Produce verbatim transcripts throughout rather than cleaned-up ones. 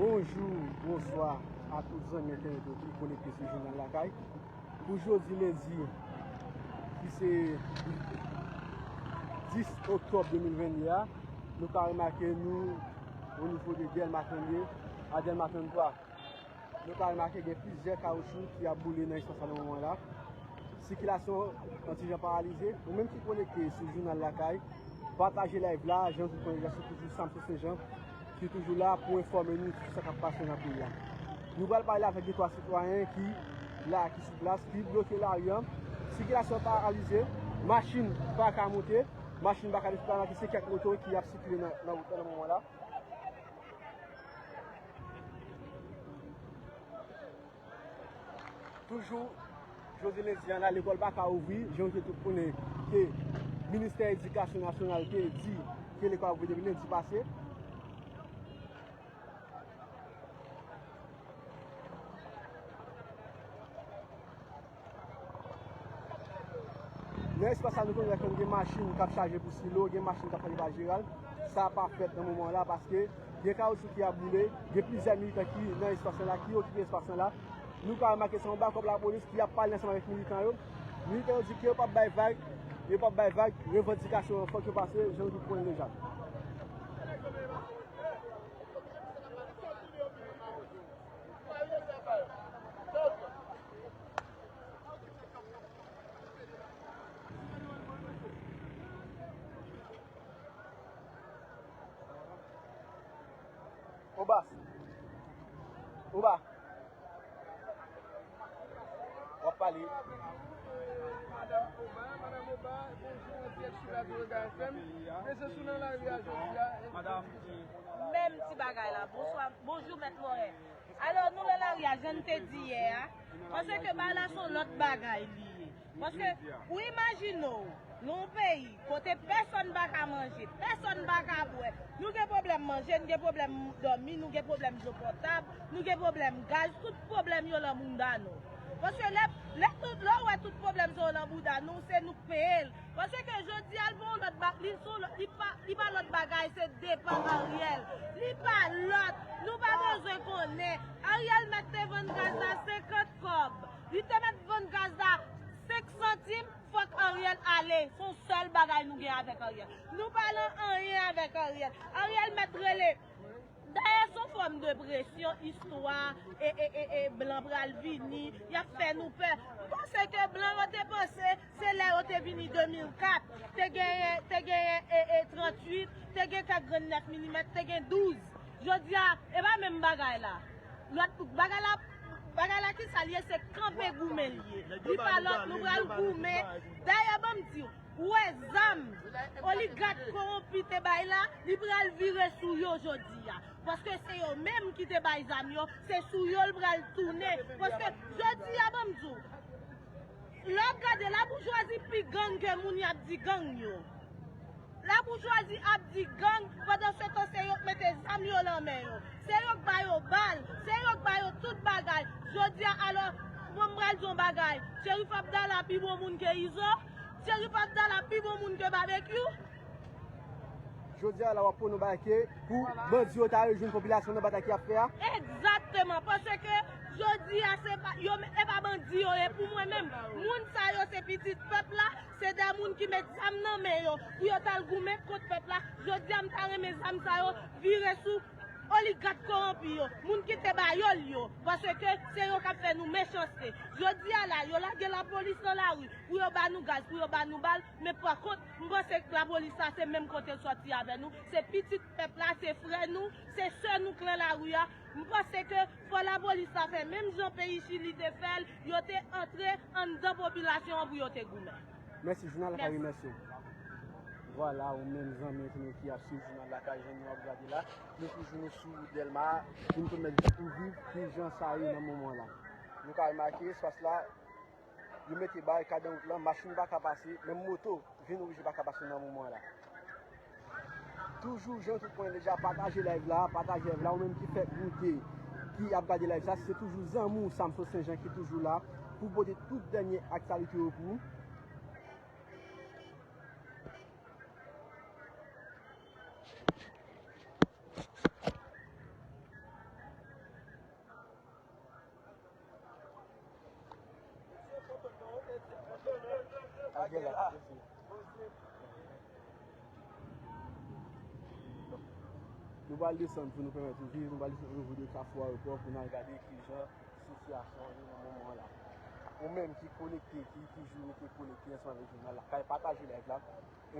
Bonjou, bonswa a tout zanmi entènèt yo ki konekte sou Jounal Lakay. Pou jodi lendi, ki se dis oktòb de mil venn de a, nou ka remake nou o nivo de Dèlma trannde a Dèlma tranntwa. Nou ka remake gen plizyè kawouchou ki ap boule nan espas la nan moman la. Sikilasyon an ti jan paralize. Ou menm ki konekte sou Jounal Lakay, pataje live la, jan nou tout konnen se toujou Samson Senjan ki toujou la pou enfòme nou sou sa k ap pase nan peyi a. Nou pral pale avèk de twa sitwayen ki la, ki sou plas, ki bloke lari a. Sikilasyon paralize, machin pa ka monte, machin pa ka deplase, se kèk moto ki ap sikile nan, nan wout la nan moman la. Toujou, jodi lendi an la, lekòl pa ka ouvri, jan nou te tout konnen ke Ministè Edikasyon Nasyonal te di ke lekòl ap ouvri depi lendi pase. Nan espas sa, nou konnen gen machin k ap chaje pou Silo, gen machin k ap chaje pa Jeral. Sa pa fèt nan moman la paske gen kawouchou ki ap boule, gen plizyè militan ki nan espas la, ki okipe espas la. Nou ka remake se yon bakòp lapolis ki ap pale ansanm avèk militan yo. Militan yo di ke yo p ap bay vag, yo p ap bay vag, revandikasyon an fòk yo pase, jan nou tout konnen deja. Oba. Oba. W ap pale. Madanm Oba, Madanm Oba, bonjou, an dirèk sou Radio Rega F M. Prezans ou nan lari a jodi a. Menm ti bagay la. Bonswa, bonjou, Mèt Morè. Alò, nou nan lari a, jan n te di yè a, paske bagay la se yon lòt bagay li ye. Paske, ou imajine w, nan yon peyi, kote pèsòn pa ka manje, pèsòn pa ka bwè, nou gen pwoblèm manje, nou gen pwoblèm dòmi, nou gen pwoblèm dlo pòtab, nou gen pwoblèm gaz, tout pwoblèm yo nan bounda nou. Paske lè, lè tout, lè w wè tout pwoblèm sa yo nan bounda nou, se nou k peye l. Paske jodi a, l pa yon lòt ba-, li se yon lòt, li pa, li pa lòt bagay, se depa Ariel. Li pa lòt. Nou pa bezwen konnen. Ariel mèt te vann gaz la senkant kòb. Li te mèt vann gaz la senk santim, fòk Ariel ale. Se yon sèl bagay nou gen avèk Ariel. Nou pa nan anyen avèk Ariel. Ariel mèt rele. Dayè, se yon fòm de presyon, istwa, e, e, e, e, blan pral vini, y ap fè nou pè. M panse ke blan yo te panse, se lè yo te vini de mil kat, te genyen, te genyen, e, e, tranntuit, te gen kèk grenn nèf milimèt, te gen douz. Jodi a, e pa menm bagay la. Lòt bagay la, bagay la ki sa l ye, se kanpe goumen l ye. Li pa lòt, nou pral goumen. Dayè, ban m di w, ou wè zam, oligak kowonpi te bay la, li pral vire sou yo jodi a. Paske se yo menm ki te bay zam yo, se sou yo l pral tounen. Paske jodi a, ban m di w, lè w ap gade, laboujwazi pi gang ke moun y ap di gang yo. Laboujwazi ap di gang, pandan se tan se yo k mete zam yo nan men yo. Se yo k ba yo bal, se yo k ba yo tout bagay. Jodi a, alò, bon, m pral di yon bagay. Cherif Abdallah pi bon moun ke Izo? Cherif Abdallah pi bon moun ke Babekyou? Jodi a la, w ap pwone yon bagay ke pou bandi yo ta rejwenn popilasyon nan batay ki ap fè a? Egzakteman, paske jodi a, se pa, yo, e pa bandi yo ye. Pou mwen menm, moun sa yo se pitit pèp la, se de moun ki met zam nan men yo pou yo t al goumen kont pèp la. Jodi a, m ta renmen zam sa yo vire sou oligak kowonpi yo, moun ki te ba yo l yo, paske se yo k ap fè nou mechanste. Jodi a la, yo lage lapolis nan lari pou yo ba nou gaz, pou yo ba nou bal, men pa kont, m panse lapolis sa se menm kote l sòti avè nou, se pitit pèp la, se frè nou, se sè nou k nan lari a. M panse ke fò lapolis sa fè menm jan peyi Chili te fè l, yo te antre anndan popilasyon an pou yo te goumen. Mèsi, Jounal Lakay remèsye w. Vwala, ou menm zanmi entènèt ki ap swiv Jounal Lakay, jan nou ap gade la, nou toujou sou Dèlma, pou nou pèmèt ou viv kijan sa ye nan moman la. Nou ka remake espas la, yo mete barikad nan wout lan, machin pa ka pase, menm moto vin oblije pa ka pase nan moman la. Toujou, jan tout konnen deja, pataje live la, pataje live la, ou menm ki fèk moute, ki ap gade live sa, se toujou zanmi w Samson Senjan ki toujou la pou pote tout dènye aktyalite yo pou ou. Nou pral desann pou nou pèmèt ou viv, nou pral desann o nivo de Kafou Ayewopò pou n al gade kijan sitiyasyon an ye nan moman an la. Ou menm ki konekte, ki toujou rete konekte ansanm avèk nou nan lakay, pataje live la.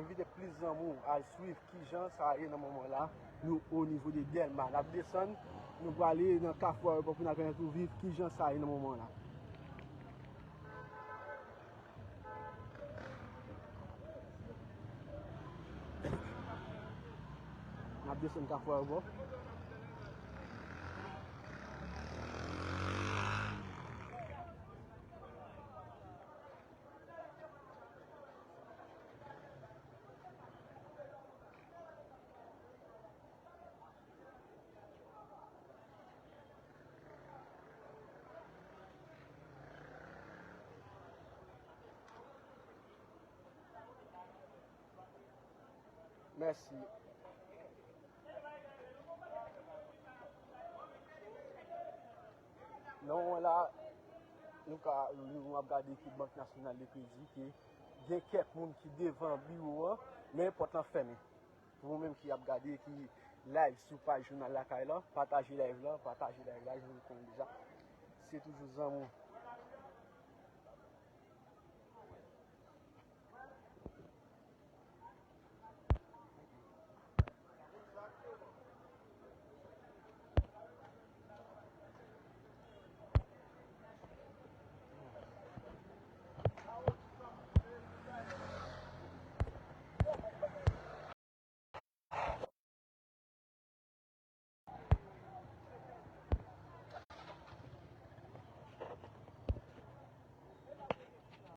Envite plis zanmi w al swiv kijan sa ye nan moman an la. Nou o nivo de Dèlma. N ap desann, nou prale nan Kafou Ayewopò pou n al pèmèt ou viv kijan sa ye nan moman an la. N ap desann Kafou Ayewopò. Mèsi. Nan moman la, nou ka, nou ap gade ki Bank Nasyonal de Kredi, ki gen kèk moun ki devan biwo an, men pòt lan fèmen. Pou ou menm ki ap gade, ki live sou paj Jounal Lakay la, pataje live la, pataje live la, jan nou konnen deja. Se toujou zanmi w